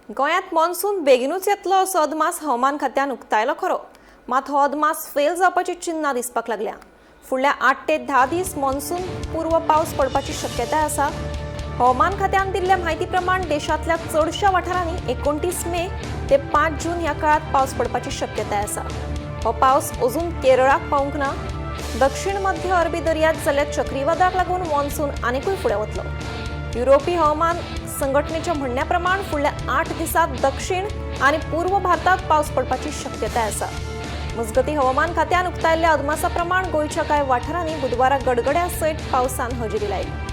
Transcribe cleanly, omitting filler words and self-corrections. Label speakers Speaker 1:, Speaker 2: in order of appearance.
Speaker 1: गोंयांत मॉन्सून बेगिनूच येतलो असो अदमास हवामान खात्यान उक्तायलो खरो, मात हो अदमास फेल जावपाची चिन्नां दिसपाक लागल्या. फुडल्या 8 ते 10 दीस मॉन्सून पूर्व पावस पडपाची शक्यताय आसा. हवामान खात्यान दिल्ल्या म्हायती प्रमाण देशांतल्या चडशा वाठारांनी 29 मे ते 5 जून ह्या काळात पावस पडपाची शक्यताय आसा. हो पावस अजून केरळाक पावूंक ना. दक्षिण मध्य अरबी दर्यांत जाल्ल्या चक्रीवादळाक लागून मॉन्सून आनिकूय फुडें वतलो. युरोपी हवामान संघटनेच्या म्हणण्या प्रमाण फुडल्या 8 दिसांत दक्षिण आनी पूर्व भारतात पावस पडपाची शक्यताय आसा. मजगती हवामान खात्यान उक्तायल्ल्या अदमासा प्रमाण गोंयच्या कांय वाठारांनी बुधवारा गडगड्या सयत पावसान हजेरी लायली.